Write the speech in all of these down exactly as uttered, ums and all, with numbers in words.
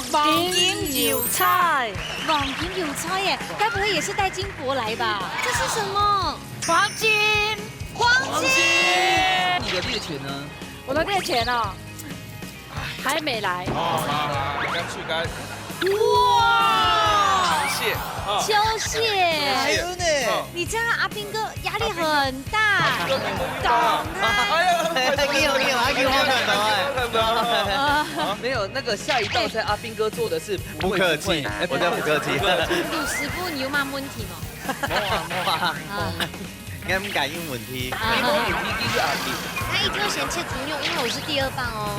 黃金油菜。黃金油菜耶，该不会也是带金箔来吧？这是什么？黄金。黄金。你的猎犬呢？我的猎犬哦，还没来。哦，好，好，好，干脆干。哇！谢谢啊。秋谢。还有呢。哦。你这样阿兵哥压力很大。阿兵哥，你们遇到了。懂他。哎呀，你有，你有，阿兵哥看到哎。看到了。啊。没有，那个下一道菜，阿兵哥做的是不会，不客气，不会。我叫不客气。不客气。陆师傅，你有嘛问题吗？没有啊，没有啊。啊。应该没敢有问题。啊。你没问题，就是阿兵。他一定要先切猪肉，因为我是第二棒哦。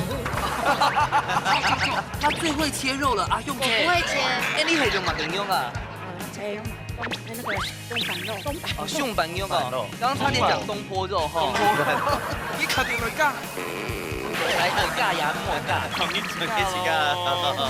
他最会切肉了，阿勇切。我不会切。哎，你还用嘛？用啊？切用嘛，用那个用板肉。哦，用板肉哦。板肉。刚刚差点讲东坡肉哈。东坡肉。你肯定会讲。来个尬呀，莫尬。肯定是尬咯。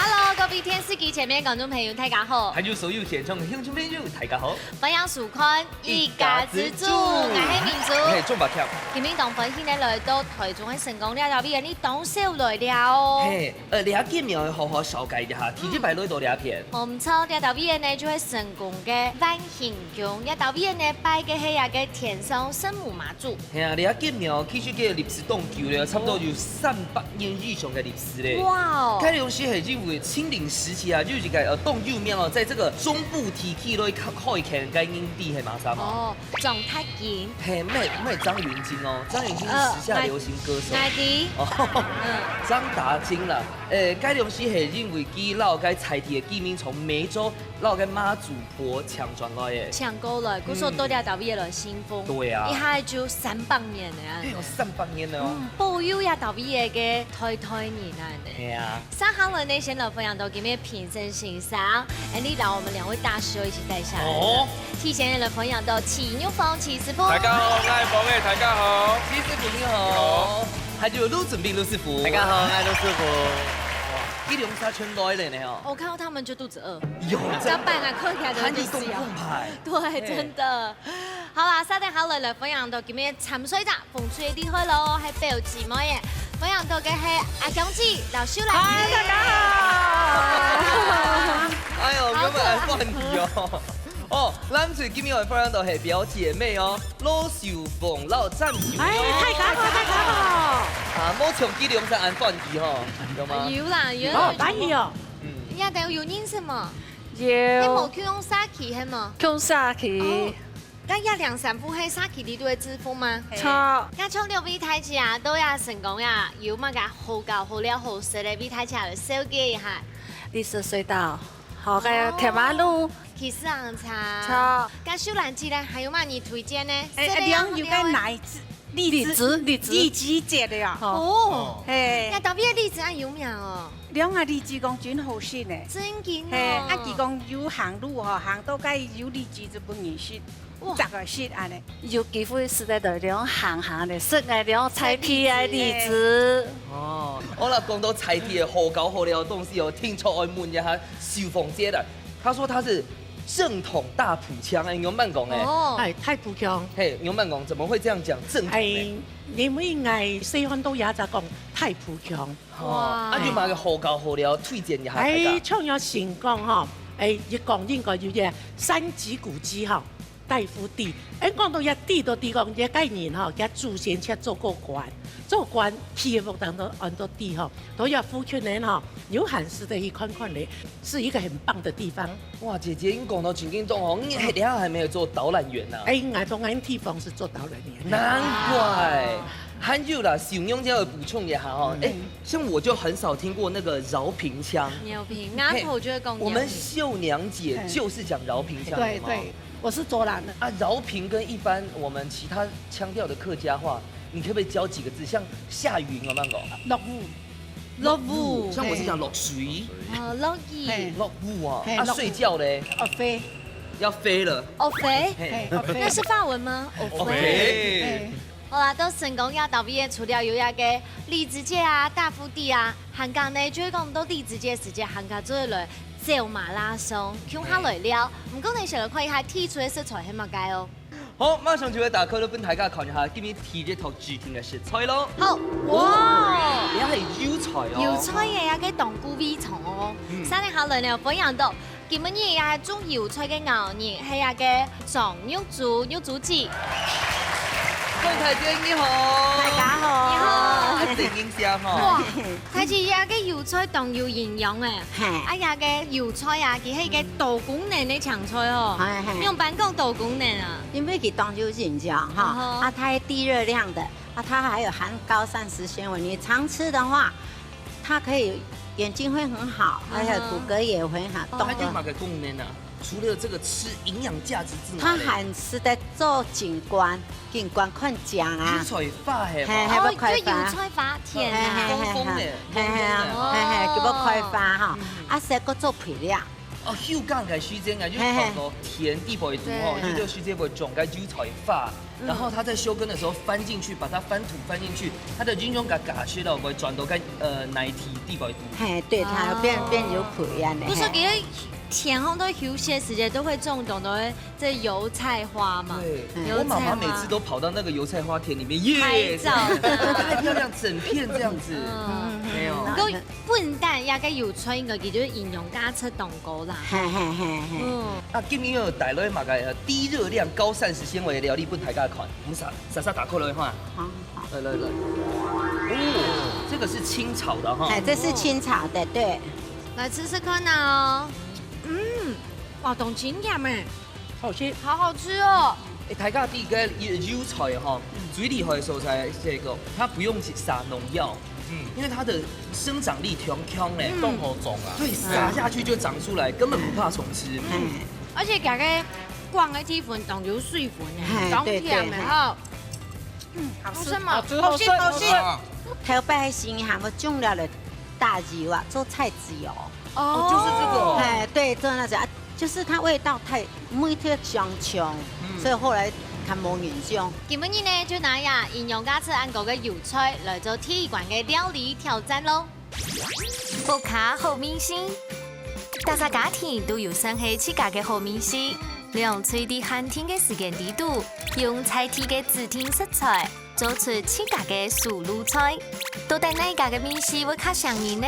Hello，各位电视机前面观众朋友，大家好。还有所有线上的听众朋友，大家好。欢迎收看《一家之煮》，我是明珠。嘿，仲伯强。今日当欢喜呢，来到台中的成功料理店，你当少来了哦。嘿，呃，这间庙个好好紹介一下，第一排落到这片。哦，毋错，这道位呢就係成功个萬興宮，這道位呢拜个係這个天上聖母媽祖。係啊，這間廟其實个歷史當久了，差不多有三百年以上个歷史咧。哇哦！該當時係因為清領時期啊，就係个呃當有名哦，在這个中部地區來開墾个人地係嘛，是嘛？哦，張太金。嘿，毋係，毋係張芸京哦，張芸京是時下流行歌手。呃，乃，乃迪。哦，嗯。張達京啦。 誒，該東西係因為佢摎該在地个居民從梅州摎該媽祖婆搶轉來个。搶過來，故所到這搭位來信奉。對啊。一下就三百年了啊。哎喲，三百年了哦。嗯，保佑這搭位个代代人啊呢。係啊。接下來呢，先來歡迎到今日評審先生，Andy摎我們兩位大師一起帶下來的。哦。 第一先來歡迎到徐玉鳳徐師傅。大家好，𠊎係鳳仔，大家好。徐師傅你好。你好。還有盧俊斌盧師傅。大家好，𠊎係盧師傅。哇，一兩儕全來了呢哦。我看到他們就肚子餓。有，真的。甲板啊，看起來就肚子餓。還有東風牌。對，嘿。真的。好啦，接下來，來歡迎到今日參賽者 紅隊个厲害咯，係表姊妹耶。歡迎到个係阿香姐、老秀蘭。嗨，大家好。哎喲，好可愛。根本還歡喜哦。哦，藍隊今日還歡迎到係表姊妹哦，羅秀鳳、老詹秀哦。哎，大家好，大家好。啊，無像佢兩儕恁歡喜吼，有嗎？有啦，有啦。哦，歡喜哦。嗯。你兜有認識嗎？有。係無共下社區，係無？共下社區。哦。 該這兩三步係社區裡肚个制服嗎？著。該像這位大姐啊，到這成功啊，有麼个好搞好料好食个，為大家來紹介一下。綠色隧道，好，該个鐵馬路。哦，騎自行車。著。該秀蘭姐呢，還有麼个推薦呢？哎，哎，兩有該荔枝，荔枝，荔枝。荔枝節个啊。哦。嘿。該特別个荔枝恁有名哦。兩个荔枝講真好食呢。真經哦。嘿，啊，佢講有行路吼，行到該有荔枝就分人食。 哇。逐个食恁呢。有機會實在就兩行行个，食个兩在地个荔枝。哦，好啦，講到在地个好搞好料个東西哦，聽眾愛問一下秀鳳姐啦。她說她是正統大埔腔，哎，仰般講呢？哦。哎，大埔腔。嘿，仰般講？怎麼會這樣講？正統呢？哎，因為𠊎細漢到這就講大埔腔。 哦，哇。啊，有麼个好搞好料推薦一下大家？哎，像有成功吼，哎，一講應該有个三級古蹟吼，大埔地。哎，講到這地，就知講這个人吼，佢祖先就做過官，做官起个屋當中安到地吼，都要附近人吼，有閒時的去看看咧，是一個很棒的地方。哇，姐姐，你講到真感動哦，你等下還沒有做導覽員呢。哎，𠊎講𠊎地方是做導覽員。難怪。 還有啦，小妞姐有補充一下哈，嗯。哎，像我就很少聽過那個饒平腔。饒平，嘿，𠊎婆就會講饒平。我們秀娘姐就是講饒平腔的嘛。對，對，我是卓蘭的。啊，饒平跟一般我們其他腔調的客家話，你可不可以教幾個字？像下雨，你有沒有講？落雨。落雨。像我是講落水。哦，落雨。嘿。落雨啊，嘿，啊，落雨。睡覺嘞？哦，飛。要飛了。哦，飛？嘿。嘿，哦，飛。那是法文嗎？哦，飛。哦，飛。嘿。 好啦，到成功這搭位个，除了有這个荔枝節啊、大埔地啊，還過呢，就係講到荔枝節時節，還過做得來走馬拉松，共下來尞。毋過呢，先來看一下第一道个食材係麼个哦。好，馬上就會打開來分大家看一下今日第一道指定个食材囉。好，哇，這係油菜哦。油菜个一個當古味重哦。嗯。三日下來呢，歡迎到今日也種油菜个牛人，係一個張玉珠，玉珠姐。歡迎大姐，你好。大家好。你好。啊，真應聲吼。哇， 大姐，這個油菜當有營養欸。係。啊，這個油菜啊，佢係一個多功能个青菜哦。係，係。仰般講多功能啊？因為佢當有營養哈，嗯哼。啊，它還低熱量的，啊，它還有含高膳食纖維。你常吃的話，它可以眼睛會很好，嗯哼。而且骨骼也會很好，哦。動得。它有麼个功能啊？除了這個吃營養價值之外嘞？它還係在做景觀，景觀看景啊。油菜花係吧？係，係。哦，就油菜花田啊。係，係，係，係。 係，係啊，哦。係，係，佢會開花哈。嗯。啊，食个做肥料。哦，休耕个時間啊，就係講田地背肚吼，對。就係時間會種个油菜花，嗯。然後它在休耕的時候翻進去，把它翻土翻進去，它的營養價，價值咯，會轉到該，呃，泥地地背肚。係，對，它變，啊。變有肥樣个，不是，係。其實田好多休息時間都會種當多 這油菜花嘛，對，嗯。油菜花。我媽媽每次都跑到那個油菜花田裡面，耶，拍照的。太漂亮，整片這樣子。嗯。沒有。嗯。毋過本旦這個油菜應該佢就營養價值當高啦。係，係，係，係。嗯。啊，今日又有帶來麼个，呃，低熱量、高膳食纖維的料理分大家看。我們稍，稍稍打開來看。好，好。來，來，來。哦，這個是清炒的哈。哎，這是清炒的，對。來吃吃看啊哦。嗯，哇，當清甜欸。 好吃。好好吃哦。欸，大家知該油，油菜吼，最厲害个所在係這個，它不用撒農藥，嗯。因為它的生長力強強呢。嗯。當好種啊。對，撒下去就長出來，根本不怕蟲吃。嗯。而且佢个梗个地方當有水分呢，哎，當甜个，對，對，哈。嗯，好吃嗎？好吃，好吃，好吃。好吃。頭擺係行行个種了了大油啊，做菜籽油。哦，就是這個哦。哎，對，做那種啊， 就是它味道太，毋會忒香香，嗯。所以後來較無人用。今晡日呢，就拿這營養價值恁高个油菜來做第一關个料理挑戰咯。屋下好味緒，逐隻家庭都有算係自家个好味緒，兩隊在限定个時間裡肚，用在地个指定食材， 做出自家个手路菜。到底哪一家个味緒會較餳人呢？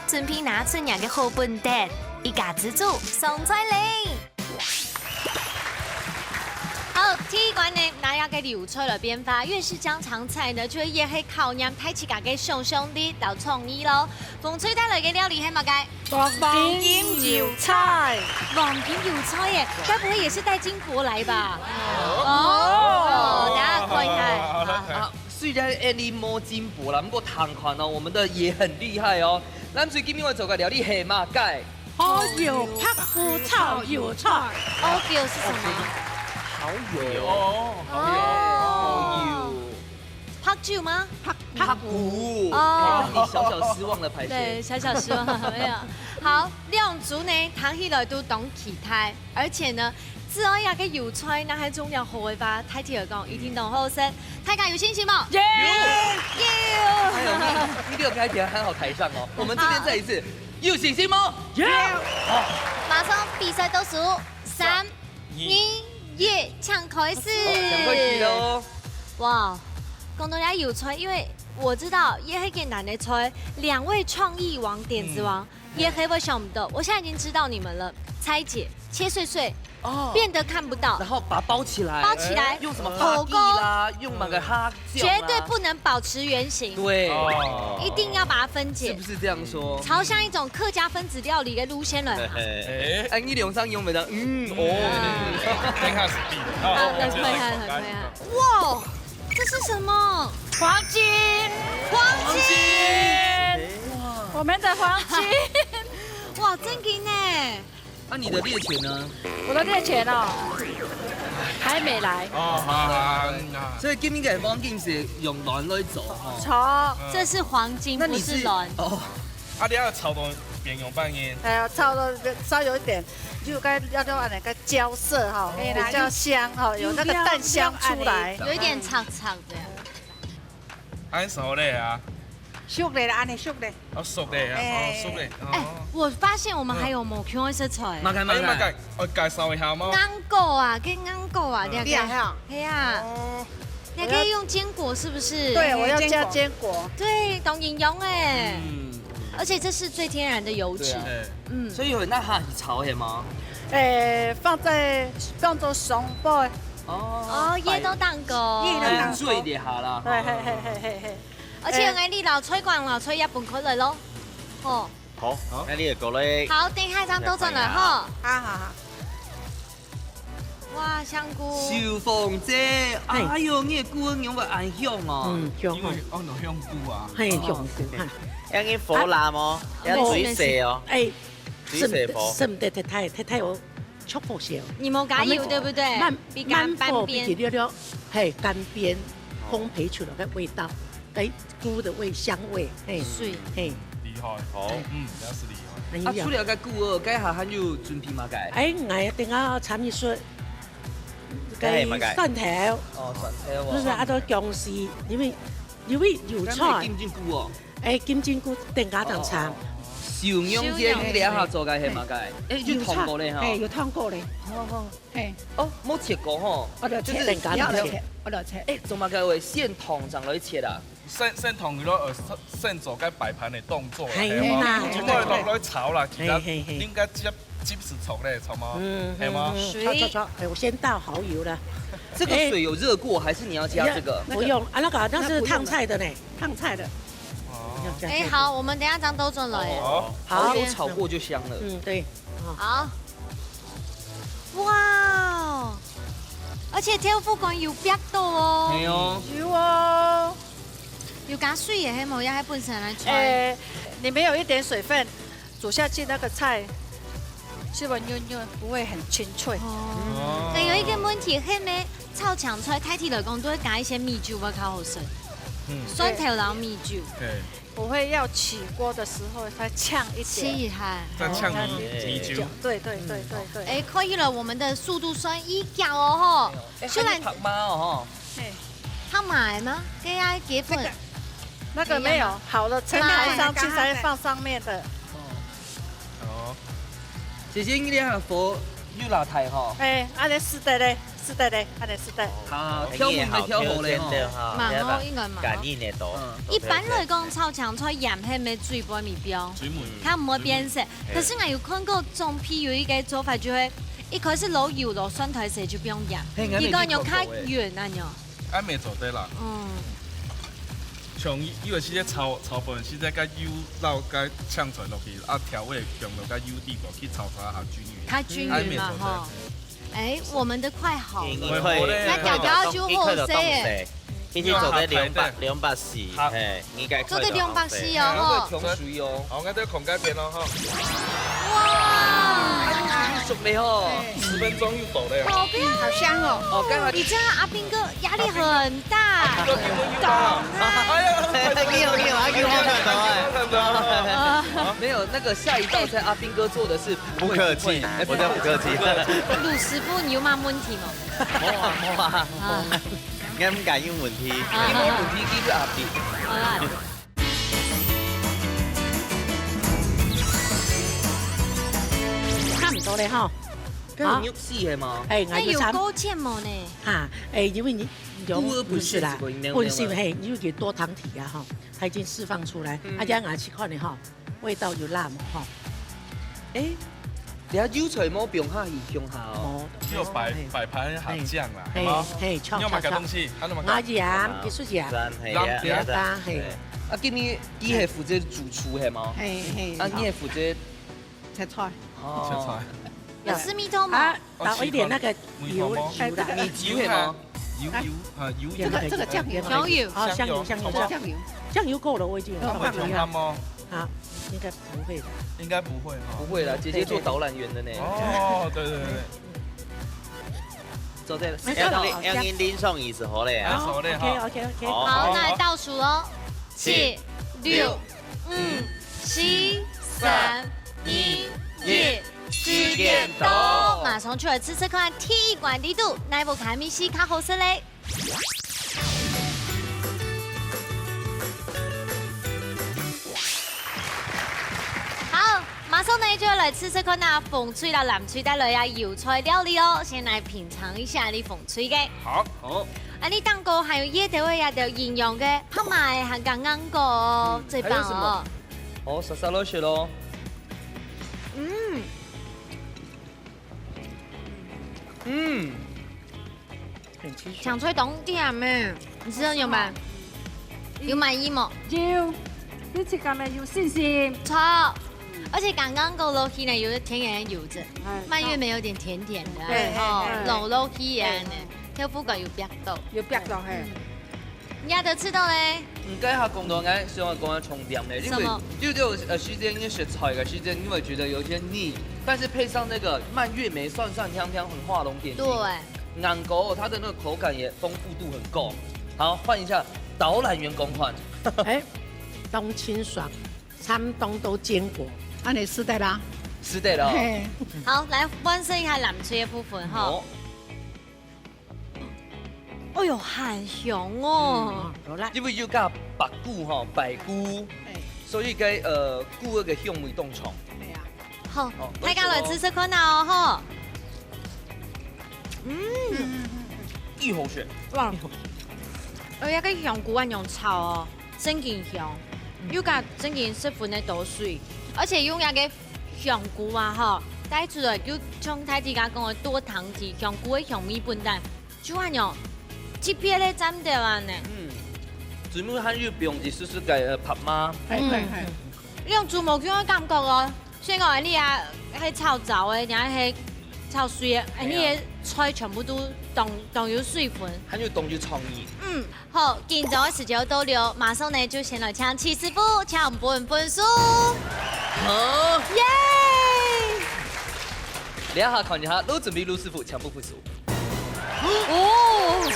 準備拿出若个好本旦，一家之煮上菜咧！好，第一關呢，拿這个油菜來變化，越是家常菜呢，就會越係考驗大自家个想像力摎創意咯。紅隊帶來个料理係麼个？ 黃金油菜。黃金油菜耶，該不會也是帶金箔來吧？哦，等下看一下。啊，雖然𠊎等無金箔啦，不過聽看哦，我們的也很厲害哦。藍隊今晡日愛做个料理係麼个？好油白牯炒油菜。好油是什麼？好油哦，好油哦，好油。 白酒嗎？白，白粿。哦。欸，讓你小小失望了，歹勢。對，小小失望，沒有。好，兩組呢，聽起來都當期待，而且呢，只要這个油菜拿來種了好个話，大體來講，一定當好食。大家有信心無？有。有。哎呦，你，你給我開起來，還好台上哦。我們這邊再一次，有信心嗎？有。好。馬上比賽倒數，三、 二、一，請開始。好，請開始哦。哇，講到這油菜，因為我知道這係艱難个菜，兩位創意王、點子王，嗯。也很會想不到。我現在已經知道你們了，拆解，切碎碎，哦。變得看不到。然後把它包起來。包起來。用什麼？火鍋。把它啦，用那個哈 絕對不能保持圓形。對。哦。一定要把它分解。是不是這樣說？朝向一種客家分子料理的路線了。嘿嘿。欸。欸，你兩儕用袂得，嗯，哦。等一下是比的。啊，很厲害，很厲害。哇，這是什麼？黃金。黃金。哇。我們的黃金。哇，正經呢。 那你的獵犬呢？我的獵犬哦，還沒來。哦，好，好，好。所以今日个黃金係用卵來做吼。錯。嗯。這是黃金，那你是，不是卵。哦。啊，你愛炒到變樣般呢？哎呀，炒到稍有一點，就該，要，要那個焦色哈，哎，比較香哈，有那個蛋香出來。有一點脆脆的。恁熟咧啊？熟了啦，恁呢熟了。哦，熟了啊，哎。哦，熟了，哎，哦。我發現我們還有無共樣个食材。嘛該，嘛該。哎，嘛該，我介紹一下嗎？鵪鶉啊，跟鵪鶉啊，哦。對不對？對啊，哈。係啊。哦。你還可以用堅果，是不是？對，我要加堅果。對，當營養哎。嗯。而且這是最天然的油脂。對啊。哎。嗯。所以有拿下去炒係嗎？哎，放在，放做上背。哦。哦，醃到當高。醃到當高。哎，煮一下啦。對，嘿，嘿，嘿，嘿，嘿。 而且𠊎這摎菜乾摎菜葉分開來咯。吼。好，好。該你个過來。好，等一下正倒轉來吼。好，好，好。哇，香菇。秀鳳姐，哎。哎喲，你个菇仰會恁香哦？嗯，香哦。因為，哦，有香菇啊。嘿，哦。香菇，哈。愛用火辣無？哦。愛水洗哦。哎，水洗火。省，省得太，太，太，太哦。 著火燒。你無加油，對不對？慢，比較半邊。慢火，比較略略，嘿，乾煸，哦。烘焙出來个味道，哎，菇的味，香味，嘿。水。嘿。厲害。好。嗯，真係厲害。哎呀。啊，除了該菇哦，該下還有準備麼个？哎，𠊎等下摻一撮，該係麼个？該蒜頭。哦，蒜頭哦。就是啊，都薑絲，因為，因為有菜。該係金針菇哦。 哎，金針菇等下正摻。哦，哦，哦。小娘姐，你這下做个係麼个？哎，有燙過咧哈。哎，有燙過咧。好，好。哎。哦，無切過吼。我就切，就是等下正切。我就切。哎，做麼个會先燙正來切啊？先，先燙佢咯，呃，先，先做該擺盤个動作啦，哎，係嘛？那，因為落來炒啦，其他嘿，嘿，嘿。應該接 接時熟咧，炒嗎？嗯，係嗎？嗯，嗯，水。炒，炒，炒，哎，我先倒蠔油了。這個水有熱過，還是你要加這個？哎，不用，啊，那個，那是燙菜的呢，燙菜的。哦。要加這個。哎，好，我們等一下正倒轉來。哦，好。蠔油炒過就香了。嗯，對。哦。好。哇哦，而且豆腐乾有煏到哦。係哦。有哦。有加水个，係無？也係本身來炒。哎，裡面有一點水分， 煮下去那個菜，是不是軟軟，不會很清脆？哦。哦。該有一個問題，係無炒青菜，大體來講都會加一些米酒會較好食。嗯。蒜頭摎米酒。對。我會要起鍋的時候再嗆一點。試一下。再嗆米，哦，再米酒。對，對，對，對，對。哎，看起來我們的速度算已夠哦，吼。哎，雖然還有白麻哦，吼。 嘿。他買嗎？該愛幾份？這個，那個沒有，沒有嗎？好了，盛好上去才放上面的。哦。哦。姐姐，你這下火有偌大吼？哎，恁呢使得咧，使得咧，恁呢使得。好，挑米也挑好咧吼。挑好，挑好，蠻好，應該蠻好。感應得到。嗯。一般來講，炒青菜鹽係毋係最尾標？最尾。佢毋會變色。嗯。可是𠊎有看過總批有一個做法，就係一開始落油、落蒜頭時就毋用鹽，嘿，佢講用較軟恁樣。 恁樣做得啦。嗯。像有，有个時節炒，炒飯時節，該油摎該青菜落去，啊，調味放落該油底部去炒炒下均勻。較均勻嘛，恁樣做得。吼。哎，我們的快好了。嗯，快。那搞搞就好勢耶。一直做得兩百，兩百四，好。嘿，應該快就好勢。做得兩百四哦，吼。哎，會沖水哦。好，𠊎再看該片咯，吼。哇！哎，熟了吼。十分鐘又到了。好漂亮。好香哦。哦，剛好。你這樣阿斌哥 壓力很大。啊，你有，你有，啊，你有看到哎。沒有，那個下一道菜阿斌哥做的是不會，不客氣，不會，我叫不客氣。魯師傅，你有麼問題無？無啊，無啊，啊。應該毋敢有問題。啊。你無問題，佢就阿斌。好啦。差不多了吼。該有肉絲係無？哎，𠊎就差。該有勾芡無呢？哈，哎，因為你 有，菇仔本身係一個營養，毋係啦，本身，嘿，因為佢多醣體啊，吼，佢已經釋放出來，嗯。啊，這樣牙齒看咧，吼，味道有辣無，吼。哎，你看油菜無放下去，放下哦。無，只有擺，嘿。擺盤下醬啦，嘿，係無？嘿，你有麼个東西？啊，你有麼个？啊，鹽，哦，其實鹽，鹽，嘿，鹽，鹽，鹽，嘿。啊，今日你係負責主廚係無？嘿，嘿。啊，你係負責切菜。哦。切菜。有試味道無？啊， 倒一點那個油，哦，油啦。米酒係無？油，油，啊，油，這個，這個醬油。香油。啊，香油，香油，香油，醬油。醬油夠了，我已經有放油了。那會沖淡嗎？啊，應該不會的。應該不會哈。不會啦，姐姐做導覽員的呢。哦，對，對，對。坐在，那個，要讓，讓你淋上一次好了呀。啊，好嘞，好。OK，OK，OK。好。好，那來倒數哦。七、七、六、六、五、四、三、二、一。 時間到，馬上就來試試看第一關裡肚，哪一部卡米西較好食咧？馬上呢就要來試試看啊，紅隊摎藍隊帶來啊油菜料理哦，先來品嚐一下你紅隊个。好，好。啊，你當高還有葉頭个呀，有營養个，白馬个還剛剛過哦，嗯，最棒哦。還有什麼？哦，沙沙落雪咯。嗯，嗯，很清爽。香菜當甜欸，你食了有嗎？有滿意嗎？有，對自家个有信心。錯，而且剛剛過落去呢，有个天然的油脂，哎，蔓越莓有點甜甜的，對，哦，哎，哎，落落去啊，對，豆腐干有煏到，有煏到，嘿。嗯。 你也得試到嘞。嗯，該下講到，𠊎想要講个重點呢，因為什麼？有段，呃，時間，因為食菜个時間，因為覺得有一些膩，但是配上那個蔓越莓酸酸甜甜，很畫龍點睛。對。南瓜，它的那個口感也豐富度很夠。好，換一下導覽員公款。哎，當清爽，餐當多堅果，恁樣食得啦。食得了。嘿。好，來完成一下藍隊个部分哈。好。 哎喲，還香哦。嗯，好啦。因為有加白菇吼，白菇，哎。所以該，呃，菇个香味當重。對啊。好，哦，大家來試試看啊哦，吼。嗯。嗯，嗯，嗯，嗯。異好食。哇。而且該香菇恁樣炒哦，真經香，又加真經十分个多水，而且用該个香菇啊吼，帶出來就像大家講个多糖體，香菇个香味本來 就恁樣，特別个蘸料啊呢。嗯，主要還有放一絲絲个，呃，白麻。係，係，係。嗯。你用豬毛卷个感覺哦，所以講你啊，係炒燥个，然後係炒水个，哎，你个菜全部都當，當有水分。還有當有創意。嗯，好，緊張个時間到了，馬上呢就先來請徐師傅，請分分數。好。耶！這下看一下，都準備，盧師傅，請分分數。 哦，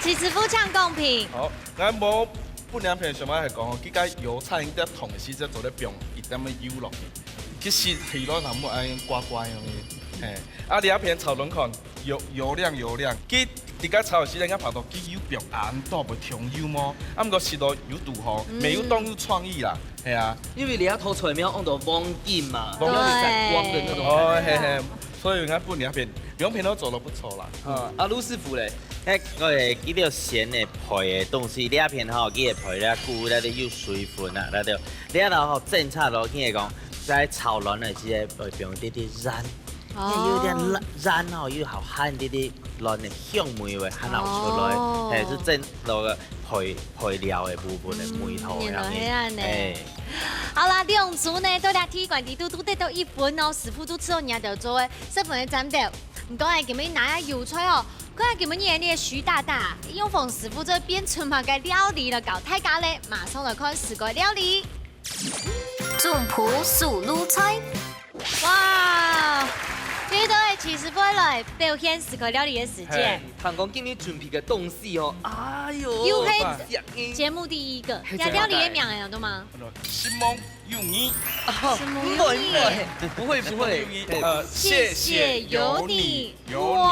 徐師傅請講評。好，𠊎無分這片想法係講，佢个油菜應該同時節做得放一點仔油落去，其實係咯，全部愛用刮刮用个，嘿，啊，這片炒卵看，油，油亮油亮，佢自家炒个時間，應該拍到佢油放恁多，會忒油無？啊，毋過食到有堵好，嗯。沒有當有創意啦，係啊。因為這道菜名安到黃金嘛，黃金。就是閃光的那種感覺。哦，嘿嘿。 所以𠊎分這片，兩片都做得不錯啦。嗯，啊，盧師傅咧？哎，𠊎會記得選个配个東西，這片吼，佢个配了菇，那個有水分啊，那個，這道吼，正常咯，佢个講，在炒卵个時節，會放一點點鹽，哦。因為有點鹽，鹽吼，又好喊一點點卵个香味會喊出來，哦。嘿，係正路个配，配料个部分个味道，嗯，原來係恁呢。嘿。好啦，兩組呢，都來踢館底肚都得到一分哦，師傅都知道你愛得做个。 十分个讚表。毋過欸，今晡日拿下油菜哦，看下今晡日个徐大大，用紅師傅做變出麼个料理來教大家咧，馬上來看四個料理。總鋪手路菜。哇，這都係徐師傅來表現四個料理个時間。嘿，聽講今日準備个東西哦，哎喲，又係節目第一個，嘿，這料理个名仔，懂嗎？ 承蒙有你。啊，承蒙有你。毋會，毋會，毋會。承蒙有你，呃，謝謝有你，謝謝有你，有你們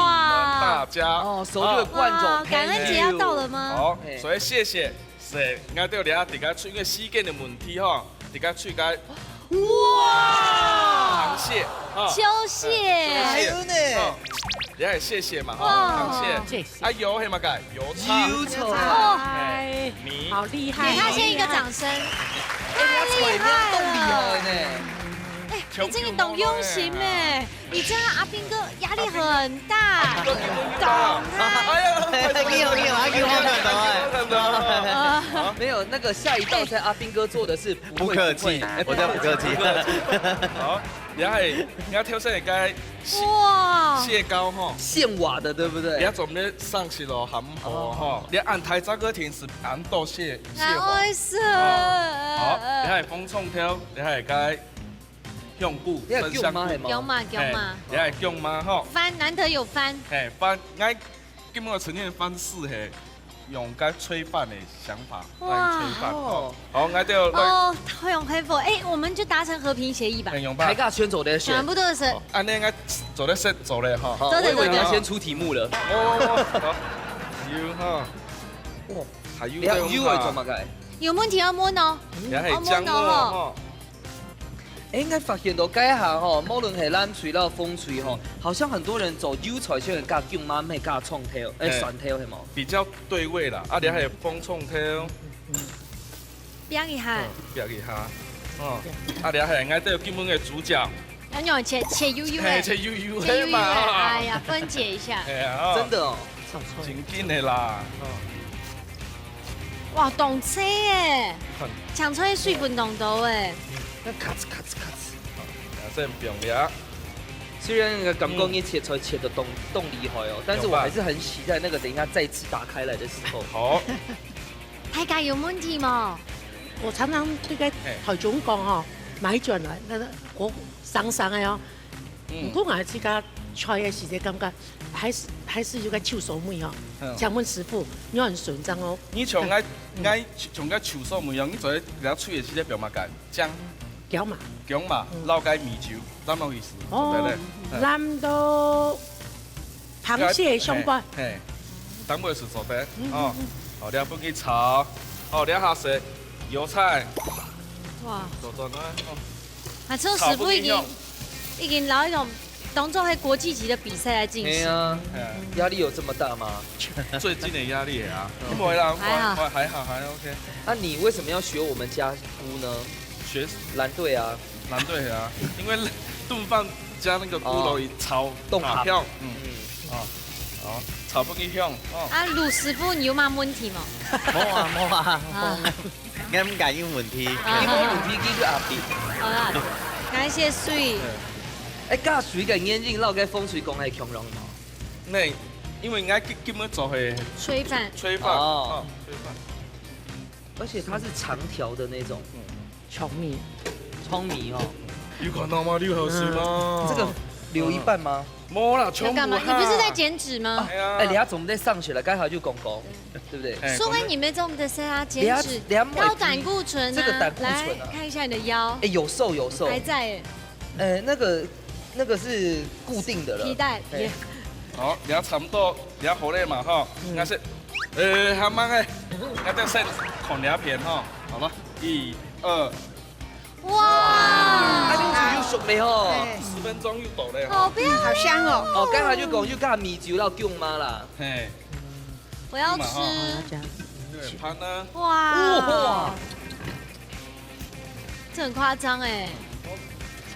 大家。哇。哦，所有的觀眾，哇，感恩節要到了嗎？Thank you。好，嘿。所以謝謝，係，𠊎兜這下自家出，因為時間个問題吼，自家出个，哇。哇！螃蟹，哈。秋蟹。嗯，秋蟹。還有呢。哦。 也係謝謝嘛，吼，哇。感謝。謝謝。啊，油係麼个？油菜。油菜。哦。哎，你。好厲害。給他先一個掌聲。哎，太厲害了。你這菜名當厲害呢。哎，你這個當用心哎。你這樣阿兵哥壓力很大。阿兵哥，你們遇到了。懂他。哎呀，你好，你好，你好，你好，你好。啊。沒有，那個下一道菜阿兵哥做的是不會，不客氣，不會。哎，我叫不客氣。不客氣。好，然後，你要挑選一個 哇。蟹膏吼。現挖的，對不對？你愛準備上去咯，很好吼。哦。你安排這個天時，恁多蟹，蟹黃。哎，愛死。哦。好，你還有紅蔥頭，你還有該香菇，你還有薑嫲，生香菇。係無？薑嫲，薑嫲。嘿，你還有薑嫲吼。番，難得有番。嘿，番，𠊎今日呈現番是嘿，用該炊飯的 想法，哇。來炊飯，哦。好，𠊎就來。哦，太陽黑火，哎，我們就達成和平協議吧。很勇吧？大家全做得選。全部都是。好，恁呢𠊎做得先做咧，哈。好，做得，我以為你要先出題目了。做得。哦，好。有哈。哦，還有你還有這種哈。會做麼个？有問題要問哦。你還有薑母哦，要問哦，哈。哈。哎，𠊎發現到這下吼，無論係冷菜摎紅菜吼，好像很多人做油菜，就會加薑嫲，毋係加蔥頭，哎，嘿。蒜頭，係無？比較對味啦，啊，你還有紅蔥頭，嗯，煸一下。嗯，煸一下，哦，啊，你還有𠊎這个今晡个主角，要用切，切幼幼的，嘿，切幼幼的嘛，切幼幼的，哎呀，分解一下。哎呀，哦，真的哦，真緊的啦，哦。 哇，當脆耶！看。像脆水分當多耶。那咔哧咔哧咔哧。好，這樣不用了。雖然那個感覺你切菜切得當，當厲害哦，但是我還是很期待那個等一下再次打開來的時候。好。大家有問題無？我常常對該台中講吼，買轉來，那個活生生的哦。嗯。毋過𠊎自家 try个時節感覺還係，還係有個手手尾吼。嗯。請問師傅，你很順暢哦。你像𠊎，𠊎像該手手尾樣，你做得了炊个時節放麼个？薑。薑嫲。薑嫲，嗯。摎該米酒，摻落去係，哦，做得咧。嗯。摻到螃蟹上背。嘿，嘿，摻落去係做得，嗯，哦。嗯，嗯。好，你要分佢炒，哦，你要下色，油菜。哇。做做呢，哦。 啊，這師傅已經，炒分佢香。已經摎一種當作係國際級的比賽來進行。哎呀，哎。壓力有這麼大嗎？最近的壓力啊，嗯。不會啦，還好。我，我還好，還OK。啊，你為什麼要學我們家姑呢？學？藍隊啊。藍隊啊，因為燉飯加那個咕嚕炒，哦，打票，嗯。嗯。哦，好，炒分佢香，哦。啊，盧師傅，你有麼問題無？無啊，無啊，啊。無。 𠊎毋敢有問題。啊。你無問題，佢就阿伯。好啦，感謝水。哎，加水个原因，摎該紅菜講係共樣嘛。那因為𠊎今，今日做係炊飯。炊飯，哦。哦，炊飯。而且它是長條的那種。嗯。長米。長米哦。有看到嗎？你有喝水嗎？嗯。這個留一半嗎？ 無啦，全部要幹嘛？你不是在減脂嗎？哎呀。哎，你要怎麼再上去了？剛好就講講，對不對？哎，所以你們這種的是啊，減脂，你要，你要買高膽固醇啊，這個膽固醇啊。來，看一下你的腰。哎，有瘦，有瘦。還在耶。呃，那個，那個是固定的了。皮帶，哎。也好，你要差不多，你要好了嘛，哈，嗯。應該是，呃，還慢哎，應該再先看兩片哈，好了，一、二， 哇！啊，你就有熟了吼。哎。十分鐘又到了吼。好漂亮哦。嗯，好香哦。哦，剛才就講又加米酒到薑嫲啦。嘿。我要吃。對，盤呢？哇！哇！這很誇張哎。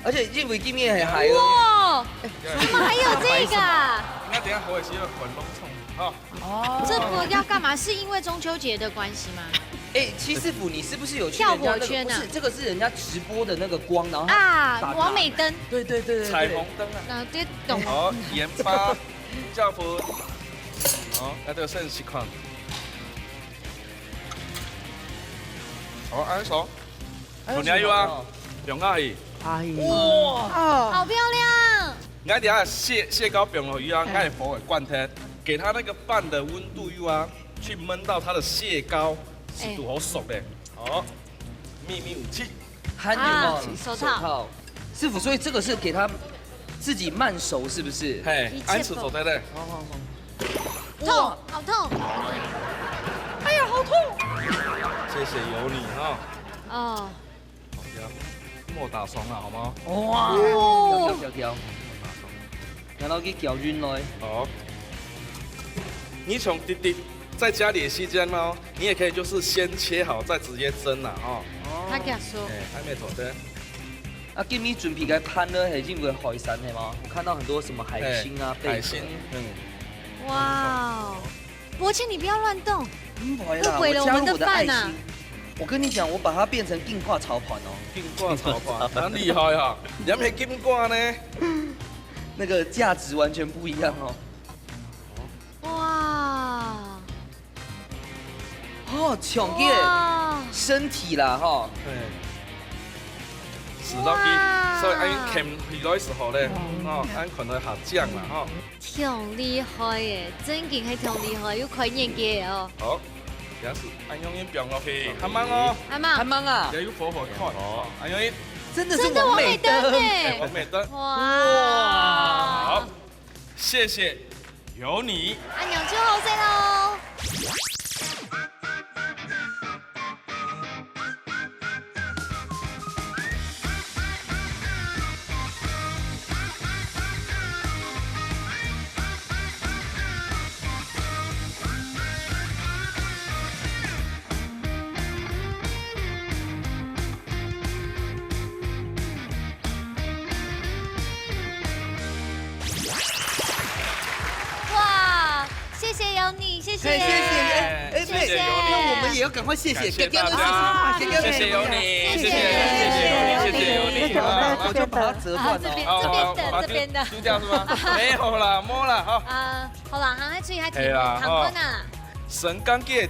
而且因為今天很嗨哦。哇！怎麼還有這個啊？應該等一下好的時候很隆重哈。 哦。這個要幹嘛？是因為中秋節的關係嗎？哎，七師傅，你是不是有去人家那個，跳火圈啊？不是，這個是人家直播的那個光，然後他啊，打卡。完美燈。對，對，對，對，對。彩虹燈啊。啊，對，懂了。好，鹽巴、胡椒粉。好，那這個剩十塊。好，按手。 哎，有哪有啊？有哪有？哎。哇！哦。好漂亮。𠊎等下蟹，蟹膏放落去啊，哎。𠊎火會關忒，給它那個飯的溫度又啊，去燜到它的蟹膏是堵好熟的。哎。哦，秘密武器。還有沒有啊，手套。手套。師傅，所以這個是給它自己慢熟，是不是？嘿，一切按手做得嘞。好，好，好。痛，哇。好痛。哎呀，好痛。謝謝有你哈。哦。 好，莫打爽了，好嗎？哇！哦。調，調，調，調。然後去攪勻來。好。你從滴滴再加點時間哦，你也可以就是先切好再直接蒸了哦。哦。他這樣說。哎，還沒妥的。啊，今日準備个盤呢，係因為海產係嗎？我看到很多什麼海星啊、哎，貝殼。海星，嗯。哇哦。 伯謙，你不要亂動，不會啦，會毀了我們的飯啊。我加入我的愛心。我跟你講，我把它變成金瓜炒飯哦。金瓜炒飯，很厲害啊！你還沒金瓜呢？那個價值完全不一樣哦。哇！哦，搶劫！哇！身體啦，哈。對。使到佢，哇！所以恁樣牽起來時候呢，哦，恁樣可能下降了哈。 挺厲害耶，真經係挺厲害，有開眼界哦。好，這下係恁樣放落去，還慢哦。還慢。還慢啊。也有火火看，哦，恁樣。真的是完美燈。真的完美燈耶。哎，完美燈。哇。好，謝謝有你。恁樣就好勢咯。有你，谢谢。哎，谢谢，哎，哎，谢谢。那我们也要赶快谢谢，感谢大家。谢谢有你，谢谢，谢谢有你，谢谢有你。谢谢，我们要这边的。好，这边，这边的，这边的。好，好，好，丢掉是吗？没有啦，没啦，好。啊，好啦，好，还注意，还挺，可以啦，好。唐坤啊。沈江个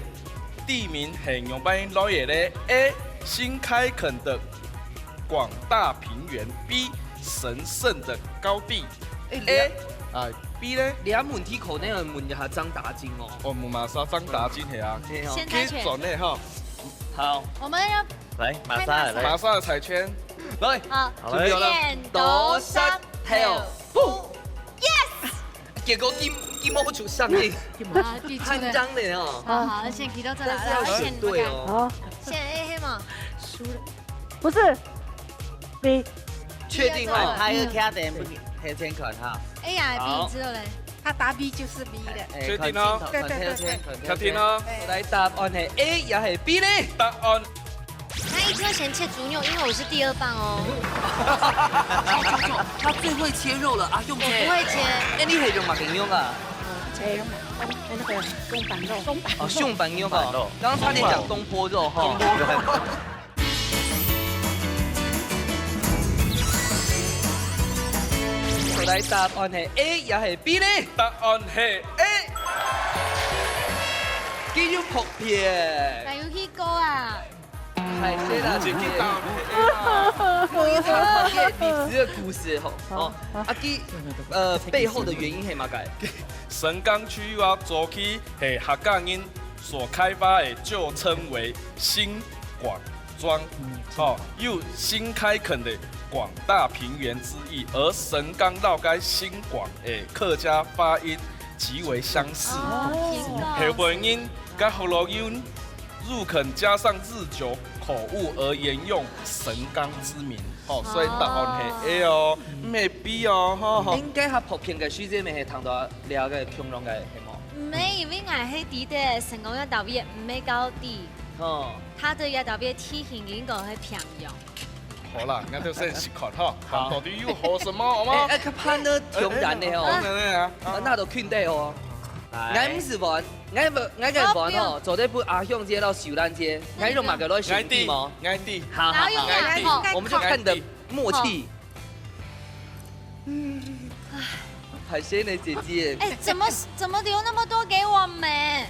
地名系仰般来个咧？A，新开垦的广大平原。B，神圣的高地。哎，A，啊，B呢？两问题可能要问一下张达金哦。哦，我们马上张达金系啊。对哦。现在去。可以转了哈。好。我们要来，马上来。马上的彩圈。来，好，好，来。剪刀石头布。Yes！结果金，金毛出上去。啊，对，真的。很脏的哦。好，好，先提到这来，但是要选对哦。好。选A黑嘛。输了。不是，B。确定哦？还有其他的人不给，黑先看哈。A呀，B之后嘞？他答 B 就是 B 的。哎，确定哦？看镜头，看标签，看标签。确定哦？对。我来答案系A也系B呢？答案。他一定要先切猪肉，因为我是第二棒哦。错，错，错，他最会切肉了，阿勇姐。我不会切。哎，你系用么个肉啊？切用，哎，那个松板肉。松板肉。哦，松板肉哦。松板肉。刚刚差点讲东坡肉哈。东坡肉。 我来答案系A也系B呢？答案系A。佢有薄片。哪有去过啊？係，係啦，真个答案系A啦。我一直看佢个历史个故事吼，哦，啊，佢，呃，背后的原因系么个？沈江区啊，早期系客家人所开发的，就称为新广 庄，嗯，哦，又新开垦的广大平原之意，而沈江摎該新广的客家发音极为相似。哦，後尾人該學老友入墾，加上日久口误而沿用沈江之名，哦，所以答案係A哦，毋係B哦，吼，吼。應該較普遍个時節，毋係聽到這个共樣个，係無？毋係，因為𠊎係知得，沈江个特別毋係高地。哦。 它的這特別地形應該係平原。好啦，那就先試看哈，看到底有好什麼，好嗎？哎，哎，較盼得挑戰的哦。哎，哎，當然了啊。啊，那都肯定哦。來。𠊎毋係玩，𠊎毋，𠊎个玩哦，做得分阿香姐到秀蘭姐，𠊎用麼个來選題目？𠊎知，𠊎知。好，好，好，然後用兩口。我們就看你的默契。好。唉。海鮮的姐姐。哎，怎麼，怎麼留那麼多給我們？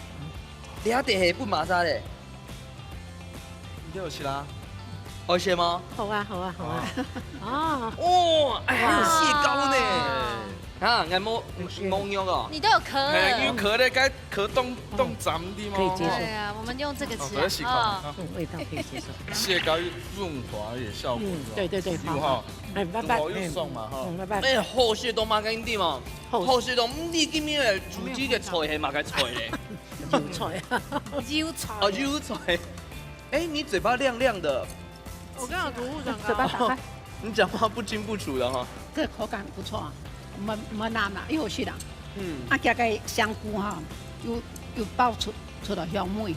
你一定係不馬殺咧。你有吃啦？好吃嗎？好啊，好啊，好啊。哦。哦，哎，還有蟹膏呢。哇。啊，𠊎無，無肉哦。你都有殼了。哎，有殼咧，該殼凍，凍斬的嗎？可以接受。對啊，我們用這個吃啊。哦，可以試看。哦。嗯，味道可以接受。蟹膏潤滑也效果是吧？嗯，對，對，對，有哈。好，好。哎，拜拜。有哈，有爽嘛哈。嗯，拜拜。哎，好食到麼个地方？好食。好食到毋知今日个主題个菜係麼个菜咧？ 油菜啊。油菜。哦，油菜。哎，你嘴巴亮亮的。我剛好塗護唇膏。嘴巴打開。你講話不清不楚的哈。這口感不錯啊，蠻，蠻難啊，又有趣啦。嗯。啊，加個香菇哈，又，又爆出，出了香味。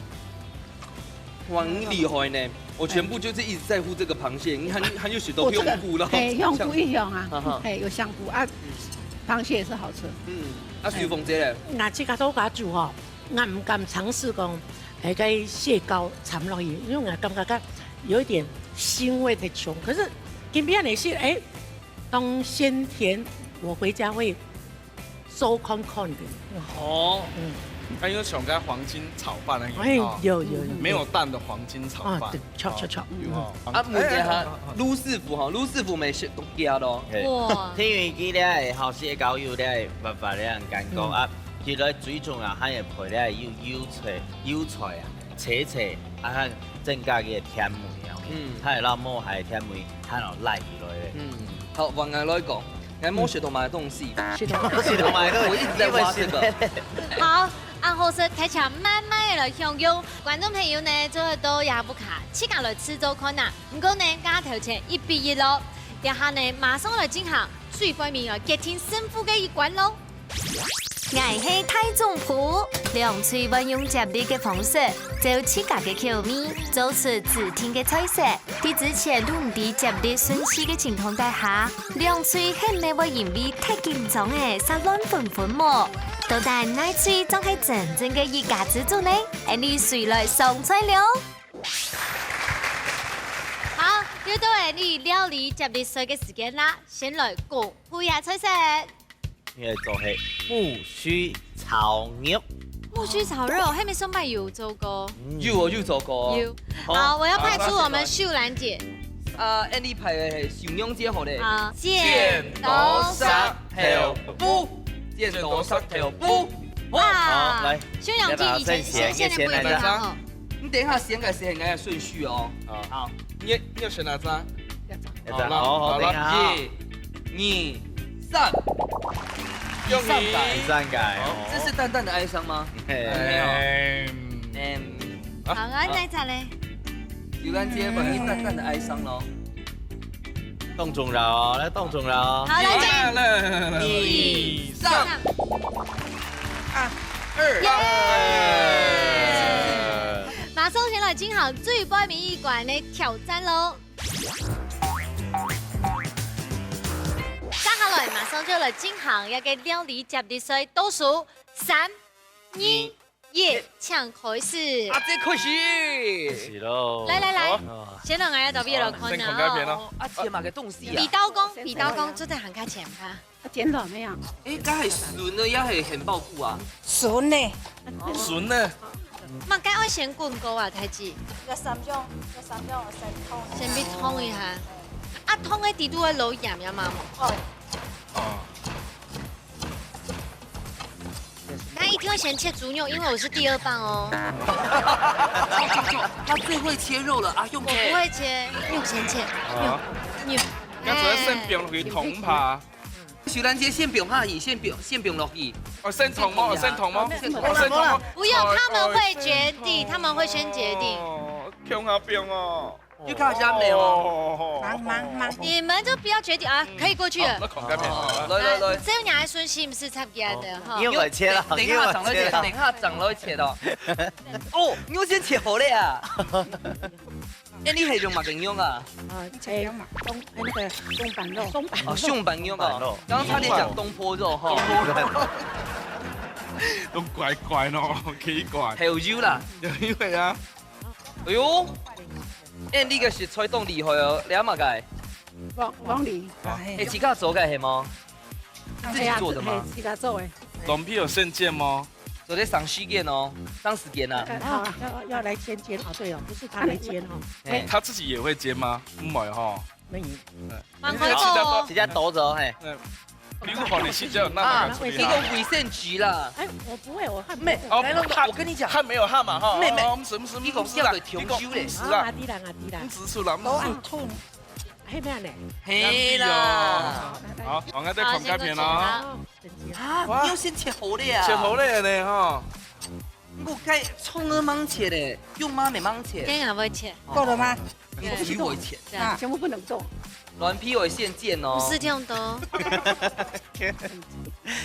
哇，你厲害呢！我全部就是一直在乎這個螃蟹，你還，還有許多香菇了。嘿，香菇一樣啊，哈哈。嘿，有香菇啊，嗯。螃蟹也是好吃。嗯，啊，秀芳姐咧？𠊎自家都家煮吼， 𠊎毋敢嘗試講，哎，該蟹膏摻落去，因為𠊎感覺佢有一點腥味太重。可是今天你是，哎，當鮮甜，我回家會做看看的。哦，嗯。還有像該黃金炒飯那個，哎，哦，有，有，有。沒有蛋的黃金炒飯。啊，對，炒，炒，炒。哦，有哦。啊，問一下，哎，哎，哎，哎。盧師傅哈，盧師傅乜係東家咯。嘿。哇。因為佢咧，好蟹膏有咧，發發咧，感覺啊， 佢來水中啊，還會配咧有油菜，油菜啊，切切，啊，還增加佢个甜味啊。嗯。佢會摎毛蟹甜味，還有拉起來咧。嗯，好，換𠊎來講，𠊎無食到麼个東西。食到麼个東西？我一直在挖這個。好，恁好食，大家慢慢仔來享用。觀眾朋友呢，做得到這屋下自家來試做看啊。毋過呢，該頭前一比一咯，這下呢，馬上來進行最背面來決定勝負个一關咯。𠊎係大總舖，兩隊會用接力个方式，照自家个口味，做出指定个菜色。在之前都毋知接力順序个情況底下，兩隊係毋係會因為忒緊張而煞亂紛紛無？到底哪隊正係真正个一家之煮呢？𫣆俚隨來上菜了！好，又到𫣆俚料理接力賽个時間啦，先來公布一下菜色。 你來做係木鬚炒肉。木鬚炒肉，係毋係上擺有做過？嗯。有哦，有做過哦。有。好。好，我要派出我們秀蘭姐。啊，𫣆俚派个係秀蘭姐好咧。好，剪刀石頭布。剪刀石頭布。好。啊，好，來。秀蘭姐，你先，你先來，你先來，你先來。你先來，你先來。你等一下選个係恁樣个順序哦。好。好。你，你要選哪隻？ 好了，好，好，好了，等一下啊。一、二、三。恭喜。第三个哦。這是淡淡的哀傷嗎？嘿。沒有。哎。嗯。好，啊，哪隻咧？秀蘭姐本來是淡淡的哀傷咯。當重要哦，來，當重要哦。好，來，來，來，來，來，來，二、三。啊，二。耶！馬上先來進行最尾一關个挑戰咯。 接下來馬上就來進行一個料理接力賽，倒數三、二、一，請開始。啊，這開始。開始咯。來來來，好。先讓大家特別來看啊。先看該片咯。哦，啊，切麼个東西啊？比刀工，比刀工，坐在行開前吧。 啊，剪好沒有？誒，該係筍呢，也係杏鮑菇啊？筍呢？筍呢？麼个愛先滾過啊，太子？這三種，這三種先燙。先俾燙一下。啊，燙个底肚愛落鹽呀嘛無？哦。哦。他一定會先切豬肉，因為我是第二棒哦。他最會切肉了啊，用我不會切，你有先切，你有，啊。你有。該主要先放落去燙一下。 秀蘭姐先放下去，先放，先放落去。哦，先燙嗎？哦，先燙嗎？先燙。哦，先燙嗎？不用，他們會決定，哎，先燙。他們會先決定。哦，強下放哦。又較香了哦。哦。忙，忙，忙。你們就不要決定啊，可以過去了。好，那看該片。哦，來，來，來。來，這樣你還順序不是差不多的哈？你有來切了，等，等一下長老切，你有來切了。等一下長老切哦。哦，你先切好了啊。 哎，你係用麼个肉啊？啊，切肉嘛，東，哎，那個松板肉。松板肉。哦，松板肉啊。松板肉。剛剛差點講東坡肉哈。東坡肉。都怪怪咯，奇怪。還有油啦。有油个啊。哎喲，哎，你个食材當厲害哦，你阿媽个？黃，黃梨。哎，自家做个係無？自己做的嗎？哎呀，自，哎，自家做的。卵皮有先煎嗎？ 做得省時間哦，省時間啊。呃，好，要，要來先煎哦，對哦，不是他來煎哦。哎。他自己也會煎嗎？毋會吼。沒有。哎。慢慢做哦。直接倒著，嘿。嗯，比如講你洗腳，那麼啊，一個衛生紙啦。哎，我不會，我還不會。沒，哦，來，那個，他，我跟你講。他沒有他嘛，哈。沒，沒。哦，毋使，毋使，一個毋使啦，要個調酒嘞。你講毋使啦。啊，對啦，啊，對啦。毋使出啦，毋使。都按痛。 係咩呢？係啦。好，好，𠊎再看該片咯。好，先過去。啊，哇。你有先切好了啊？切好了呢，吼。毋過該蔥仔吂切咧，肉嘛也吂切。這樣也會切。夠了嗎？卵皮會切。這樣。啊，全部不能做。卵皮會先煎哦。毋使恁多。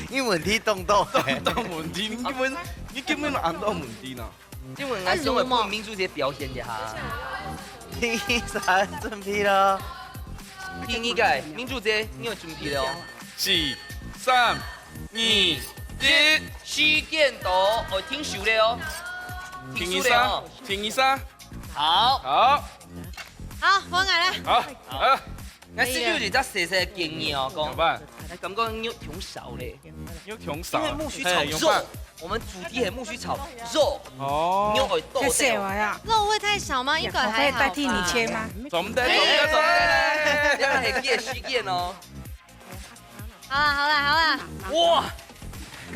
你問題當多。當，當問題，你根本，你根本就恁多問題呢。 因為𠊎想愛分明珠姐表現一下。第三，準備了。第二個，明珠姐，你有準備了哦。四、三、二、一。時間到，哦，停手了哦。停手了哦。停一下，停一下。好。好。好，換𠊎了。好，好。 𠊎係有一隻細細个建議哦，講，怎麼辦？感覺肉忒少咧。肉忒少啊。因為木鬚炒肉，哎，怎麼辦？我們主題係木鬚炒肉，哦。肉會多些。這細碗啊。肉會太少嗎？應該還好吧。我可以代替你切嗎？做毋得，做毋得，做毋得。這樣很費時間哦。好啦，好啦，好啦。哇，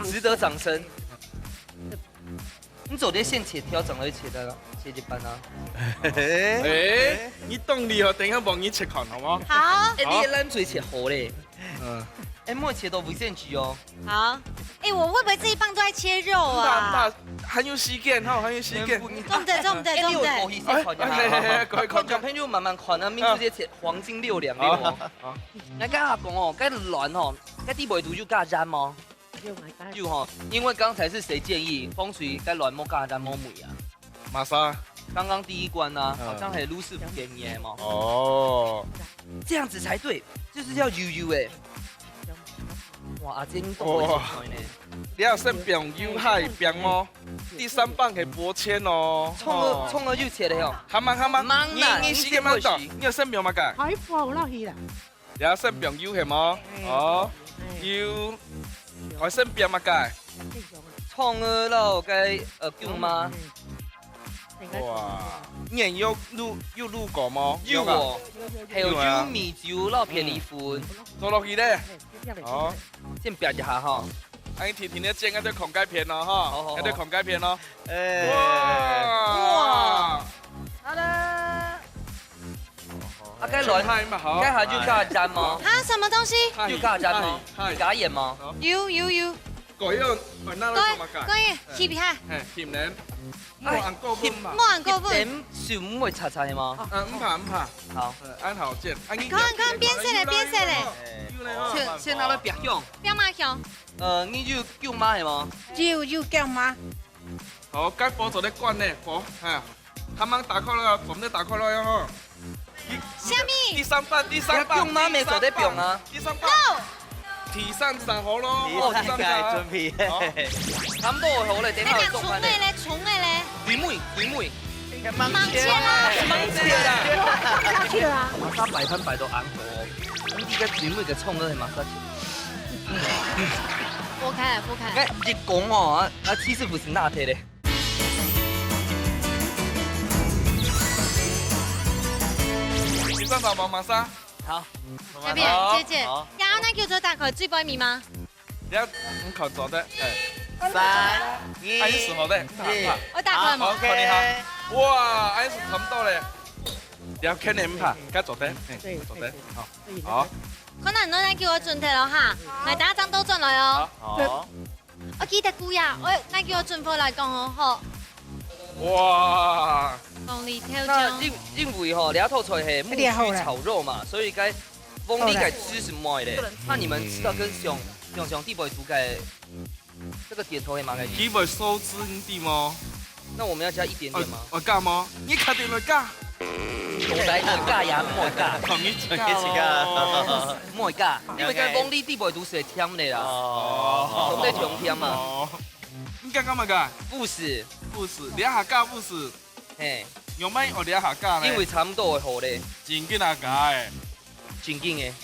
值得掌聲。 你做得先切條，正來切个，切一半啊。哎，你當厲害，等一下幫你切看，好無？好。哎，你个卵水切好咧。嗯。哎，莫切到衛生紙哦。好。哎，我會不會這一棒都在切肉啊？毋怕，毋怕，還有時間哈，還有時間。做毋得，做毋得，哎，你有做毋得。頭皮先看一下。哎，哎，哎，哎，快，快，觀眾朋友慢慢看啊，明珠姐切黃金六兩个哦。好，好。𠊎剛剛講哦，該卵哦，該底背肚有加鹽哦。有吼，因為剛才是誰建議風水該亂摸嘎但摸尾啊？馬莎。剛剛第一關呢，嗯。好像還有盧師傅建議的嘛。哦。這樣子才對，就是要悠悠欸。哇，阿姐，你懂我意思呢？哇。你要先放悠下放哦，第三棒係八千哦。衝啊，哦。衝啊，又切了喲。還慢，還慢。慢啦，你，你時間慢到，你先開始。你要先放麼个？海波落去啦。 你愛先放油係無？哎。哦，哎。油，愛先放麼个？蔥仔摎該，呃，薑嫲。嗯。哇，你有滷，有滷過無？有哦，有啊。還有有啊。油、米酒摎片栗粉。嗯。倒落去咧。哎，就這樣咧。哦。先煸一下哈。哎，婷婷，你煎該對孔蓋片哦，哈。好，好，好。該對孔蓋片哦。哎。哇。哇。好了。 啊，該卵，該下就加蛋嗎？啊，什麼東西？有加蛋嗎？有加鹽嗎？有，有，有。可以，可以，去比下。嘿，甜呢？莫恁過分嘛。莫恁過分。一點水毋會擦擦的嗎？啊，毋怕，毋怕。好。呃，恁好煎。啊，你看，看，變色了，變色了。有了，有了。先，先拿來煸香。煸嘛香。呃，你有薑嫲係嗎？有，有薑嫲。好，該火做得關呢，火，哈。 他們打開了，我們再打開了喲，吼。第，啥物？第三棒，第三棒，薑嫲乜做得放啊。第三棒。No！第三棒好咯，哦，第三棒。第三棒。準備。好。差不多好了，等一下有重飯咧。蔥仔咧，蔥仔咧。水尾，水尾。吂切啦。吂切啦。下去了啊。馬上擺盤擺到恁好哦，你這個水尾个蔥仔馬上切。擘開，擘開。哎，你講哦，啊，啊，其實毋係拿忒咧。 第三棒，馬上。好。這邊，好。姐姐，好。呀，該就做打開最背尾嗎？你要，你看做得，哎。三、二、哎，你試好咧，一。我打開嘛。好，OK。看你哈。哇，哎，係差不多咧。你要看你毋怕，該做得，哎，對，做得，對，好。可以了。好。可能你愛叫我準備了哈，來，等下正倒轉來哦。好。好。 我記得姑爺，我，該叫我準備來講哦，好。哇！鳳梨豆漿。那因，因為吼，這道菜係木鬚炒肉嘛，所以該鳳梨个汁係無个。那你們吃到跟想，想像地背肚个這個點頭係麼个？地背手指你知無？那我們要加一點點嗎？呃，呃，加嗎？你確定要加？ 我來个加呀，莫加。同你自家。莫加，因為該鳳梨底背肚係甜个啦。哦。總得甜甜嘛。哦。你剛剛麼个？不是。不是，你還加不是？嘿。仰般會你還加呢？因為差不多會好咧。正經啊加欸。正經欸。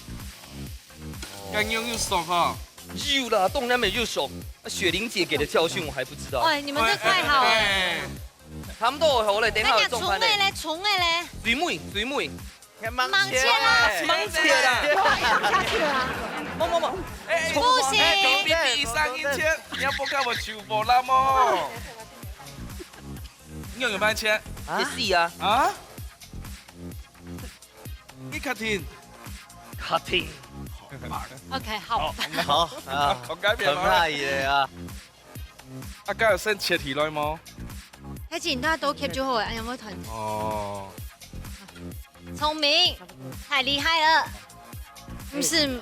該樣有熟吼？有啦，當然沒有熟。啊，雪玲姐給的教訓我還不知道。哎，你們這太好了。哎，哎。 差不多好咧，等下有重飯咧。該蔥仔咧，蔥仔咧。水尾，水尾。吂切啦，吂切啦。下去了啊。莫，莫，莫。哎，哎，不行。哎，比比三英千，你要不跟我求佛啦麼？你有沒有錢？啊？也是啊。啊？ 你確定？確定。OK，好。好，啊，好，該片嗎？很怕伊个啊。啊，該有先切起來嗎？該緊，大家都切就好了，哎呀，我團。哦。聰明，太厲害了。毋係，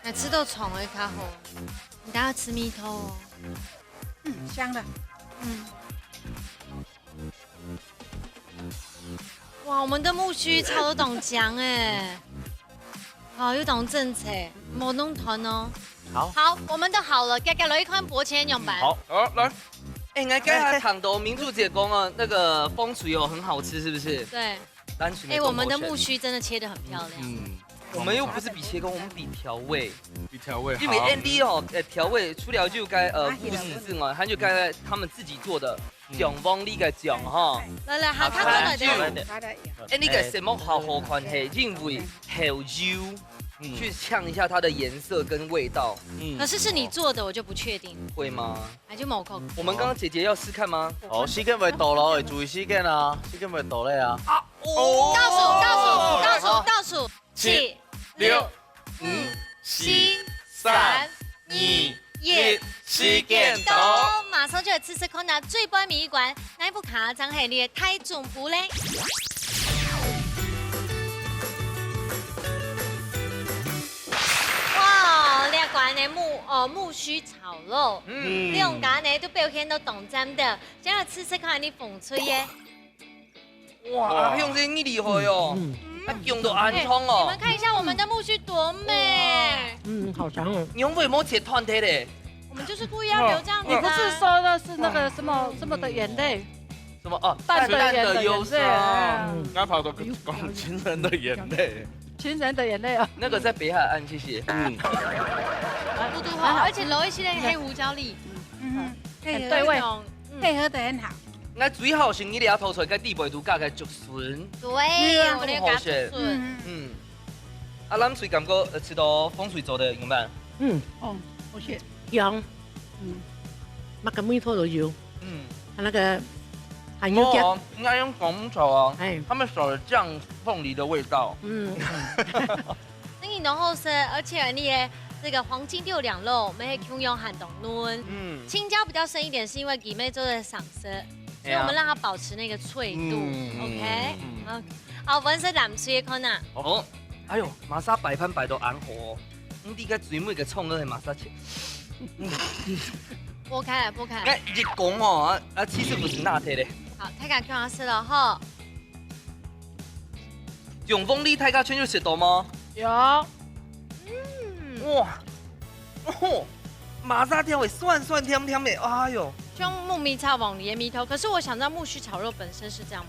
愛食到長个較好。你等下食米湯哦。嗯，香的。嗯。 哇，我們的木鬚炒到當靚欸，好，又當整齊，無弄斷哦。好。好，我們都好了，接下來一款薄切樣板。好。好，來。哎，你剛才談到明珠姐講啊，那個風水哦，很好吃，是不是？對。單純的哎，我們的木鬚真的切得很漂亮。嗯。我們又不是比切工，我們比調味。比調味，因為好。Andy哦，呃，調味除了就該，呃，木须之外，還有該他們自己做的 醬，鳳梨个醬哈。來來，好，好，好，來，來，來。哎，那個什麼好好看嘿，因為還有油，嗯。去嗆一下它的顏色跟味道。嗯。可是是你做的，我就不確定。會嗎？還是無可能。我們剛剛姐姐要試看嗎？好，時間會到了，注意時間啊，時間會到了啊。啊，哦。倒數，倒數，倒數，倒數。 七、六、五、四、三、二、一，時間到。馬上就來試試看啊，最尾一關，哪一副卡正係你个大中譜咧？哇，這關个木哦，木鬚炒肉，嗯。兩家呢都表現到當讚个，想要試試看你風趣耶。哇，哇。阿香姐你厲害哦，嗯。啊，用到恁長哦。哎，你们看一下我们的木须多美。嗯，好长哦。你为什么切断忒嘞？我们就是故意要留这样子的啊。你不是说的是那个什么，什么的眼泪？什么？哦，淡淡的眼泪，淡淡的忧伤。对，嗯。刚跑都讲情人的眼泪。情人的眼泪啊。那个在北海岸，谢谢。嗯。嘟嘟话，而且留一些黑胡椒粒。嗯，配合，很对味。有一种，嗯。配合得很好。那最好是你这道菜个底背都加个竹 筍。对，對啊。我那个竹筍。嗯。嗯。啊，藍水感覺，呃，食到風水做得仰般？嗯。哦，好食。香。嗯。麼个味道都有。嗯。它那個還有點，無哦，應該用廣東話哦。哎。他們少了醬鳳梨的味道。嗯。真个當好食，而且你个這個黃金豆兩肉，我們還共樣還當嫩。嗯。青椒比較深一點，是因為裡面做得上色，所以我們讓它保持那個脆度。嗯。OK？嗯。好。 哦，分析藍水个看啊。哦，哎喲，麼儕擺盤擺到恁好哦，你這个最尾个蔥仔係麼儕切？剝開來，剝開來。哎，一講哦，啊，啊，其實毋係拿忒咧。好，大家看下試了吼。用鳳梨大家全有食到嗎？有。嗯。哇，哦，麼儕調个酸酸甜甜个，哎喲。像木米炒黃梨个味道，可是我想知道木鬚炒肉本身是這樣嗎？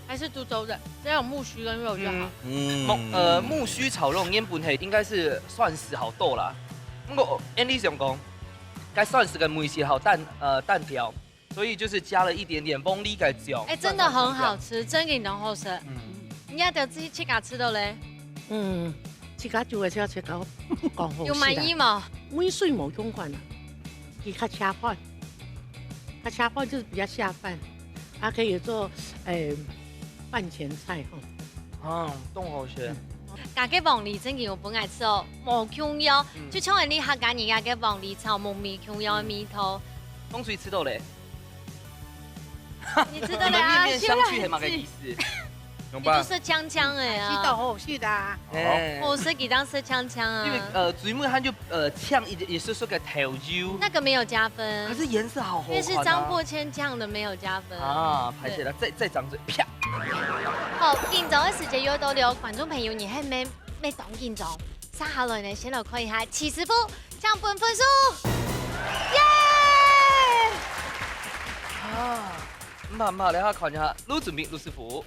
還是都做得，只要有木鬚跟肉就好。嗯。嗯。木，呃，木鬚炒肉原本係應該係蒜絲較多啦。毋過，Andy想講，該蒜絲个味緒較淡，呃，淡調，所以就是加了一點點鳳梨个醬。哎，真的很好吃，真个當好食。嗯。你愛得自己自家試到咧。嗯，自家煮个就要自家講好食啦。有滿意無？味緒無相關啊，佢較下飯。 它下飯就是比較下飯，它可以做，誒，飯前菜吼。啊，當好食。嗯。這个黃梨真个有分𠊎食哦，無共樣，嗯。就像𠊎俚客家人家个黃梨炒木米共樣个味道。嗯。風水試到咧。你試到咧啊？你們面面相覷係麼个意思？ 你就食嗆嗆个啊。係當好食啊。哎。哦，食佢當食嗆嗆啊。因為，呃，最尾佢就，呃，嗆一，一絲絲个豆油。那個沒有加分。可是顏色好好看啊。因為是張破千醬的，沒有加分。啊，歹勢啦，對。再，再掌嘴，啪。好，緊張个時間又到了，觀眾朋友，你還沒，沒當緊張。接下來呢，先來看一下徐師傅，請分分數。耶！啊。 毋怕毋怕，來下看一下，盧子明盧師傅。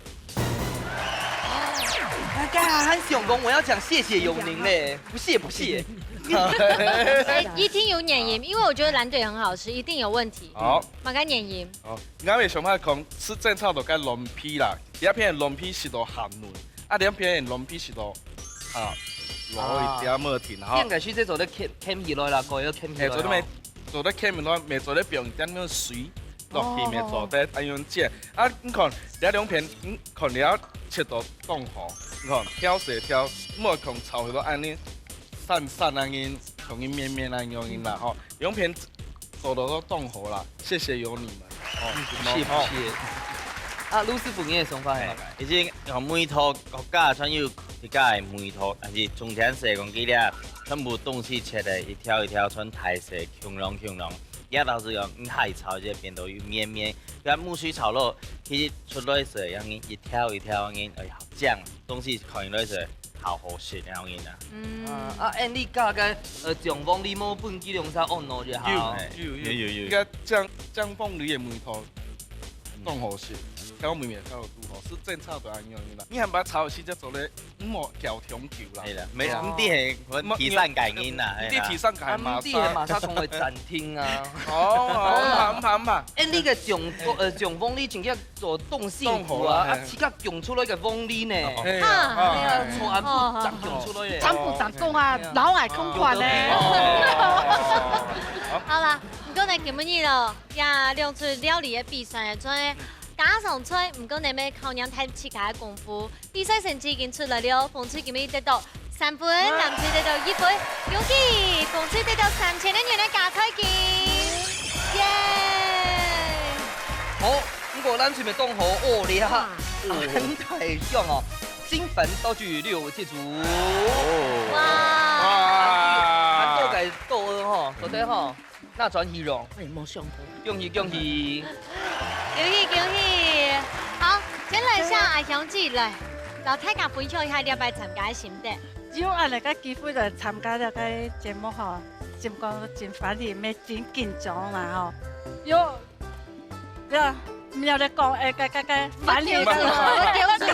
大家還想講我要講謝謝永寧咧，不謝不謝。哎，一定有原因，因為我覺得藍隊很好吃，一定有問題。好。麼个原因？哦，𠊎也想法講，食正炒到該卵皮啦，這片卵皮食到鹹嫩，啊，這片卵皮食到，啊，老一點無停哈。應該係這做得扲，扲起來啦，各位要扲起來哦。哎，做得沒，做得扲起來，沒做得放一點點水。 落去乜做得恁樣煎。啊，你看，這兩片，你看這切到當好，你看，挑細挑，莫講炒到恁樣，散散恁樣，像一綿綿恁樣啦吼。兩片做到都當好啦，謝謝有你們。哦，謝謝。啊，盧師傅，你个想法係？其實，每一個國家全有自家个味道，但是重點係講佢這全部東西切个一條一條，全大細，共樣共樣。 這倒係講，你下去炒這片都有綿綿，該木鬚炒肉，其實出來時，讓人一條一條，讓人，哎呀，好醬，東西看起來是好好食，讓人啊。嗯。啊，啊，恁你加个，呃，醬黃梨無分佢兩儕按捺就好。有，有，有，有，有。該醬，醬黃梨个味道，當好食，搞綿綿搞到好，係正炒到恁樣啦。你還把炒時節做咧 毋好搞長久啦。係啦，毋係，係啊。毋知係，可能第三個人啦，毋知第三個人嘛，啊，毋知係嘛，佢講會暫停啊。哦，哦，毋怕，毋怕，毋怕。哎，你个醬，呃，醬黃梨真正做凍死啊，當好啦，啊，係。自家降出來个黃梨呢。係啊，哈。哎呀，哦，係啊。從來毋知降出來个。哦，係。全部十公啊，哦，係啊。老外空管呢。哦。好啦，毋過呢，今晡日咯，也兩出料理个比賽，做得加上菜，毋過呢，愛考驗大自家个功夫。 比賽成績已經出來了，紅隊今晡日得到三分，藍隊得到一分，恭喜紅隊得到三千个銀个加菜金，耶！好，毋過藍隊乜當好，哦，厲害，哇。很大獎哦，金牌道具六件組。哇！哇！還多个對吼，那轉去用。哎，無想到。恭喜恭喜！恭喜恭喜！好，先來一下阿香姐來，摎大家分享一下這擺參加个心得。有恁樣个機會來參加這个節目吼，心肝真歡喜，乜真緊張啦吼。有，有，無得講，哎，个个个，歡喜，我叫出來，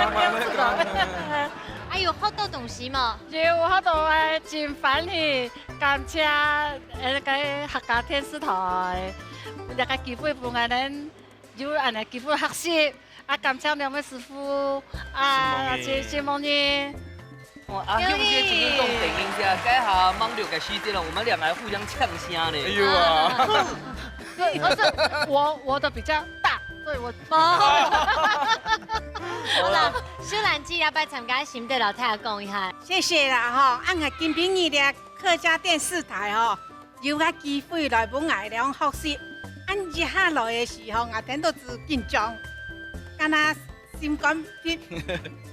我叫出來。哎，有學到東西無？有學到，哎，真歡喜。 感謝呃个客家電視台，這个機會分𠊎等有恁樣機會學習。啊，感謝兩位師傅啊，承蒙你。承蒙你。哦，阿香姐今天當得意些，該下吂錄个時間了，我們兩個互相嗆聲呢。哎呦啊！不是，我我的比較大，所以我好啦，秀蘭姐這擺參加心得摎大家講一下。謝謝啦吼，恁樣今晡日个客家電視台吼，有个機會來分𠊎兩學習。恁一下來个時候，𠊎聽到真緊張，敢若心肝一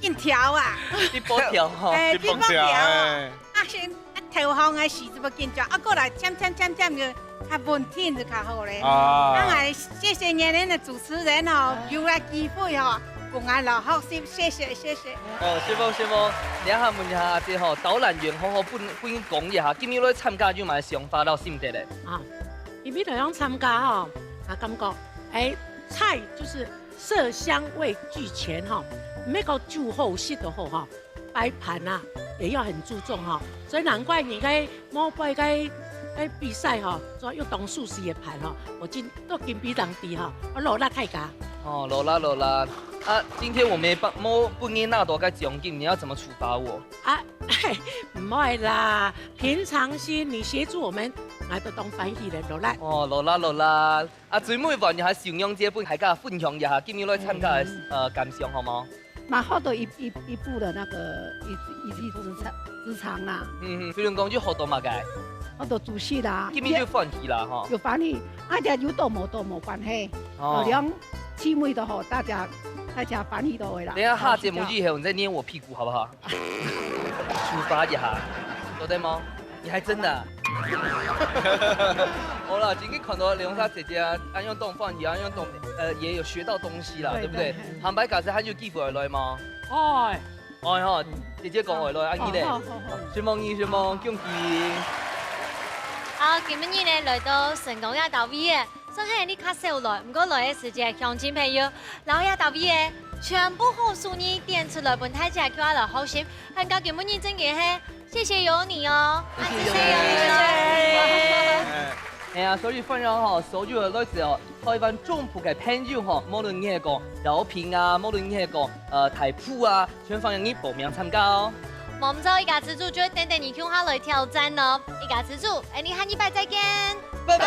緊跳啊！直蹦跳吼。哎，直蹦跳，直蹦跳啊！哎。啊，先啊，頭項个時節緊張，啊，過來漸漸漸漸个較穩定就較好咧。啊。啊，𠊎謝謝你們个主持人哦，有个機會哦，分𠊎來學習，謝謝謝謝。 哦，師傅，師傅，等一下問一下阿姐吼，導覽員好好分分講一下，今日來參加有麼个想法摎心得咧？啊，因為來參加吼，啊，感覺，哎，菜就是色香味俱全吼，毋係講煮好食就好吼，擺盤啊也要很注重吼，所以難怪你該某擺該該比賽吼，做又當熟悉个盤吼，我今都緊比人知吼，我勞力大家。哦，勞力勞力。 啊，今天我們也幫，無分你那多个獎金，你要怎麼處罰我？啊，毋會啦，平常心你協助我們，𠊎都當歡喜个，勞力。哦，勞力勞力。啊，最尾一段你還是用姐分大家分享一下，今日來參加个，嗯。呃，感想好無？嘛，學到一一一步的那個一一技之長之長啦。嗯嗯，雖然講就學到麼个？學到煮食啦。今日就歡喜啦，吼。有歡喜，啊，這有到無到無關係。哦。哦，兩 姊妹都好，大家大家歡喜都會啦。等一下下節目以後，你再捏我屁股好不好？處罰一下，做得嗎？你還真的啊？好啦，今天看到兩儕姐姐啊，恁樣當歡喜，恁樣當，呃，也有學到東西啦，對，對不對？對，對。坦白講，還有機會來嗎？哎。 哎吼，姐姐講話來，啊，你咧？哦，好，好，好。承蒙你，承蒙，恭喜。好，今晡日呢，來到成功這搭位个，算係你較少來，毋過來个時節，鄉親朋友，摎這搭位个全部好手藝展出來分大家共下來學習，還過今晡日真个係，謝謝有你哦，啊，謝謝有你哦。謝謝。哎呀，所以歡迎吼，所有个來自哦， 臺灣中部个朋友吼，無論你係講饒平啊，無論你係講，呃，大埔啊，全歡迎你報名參加哦。無毋著，一家之煮就會等等你共下來挑戰哦。一家之煮，𠊎等下禮拜再見。拜拜。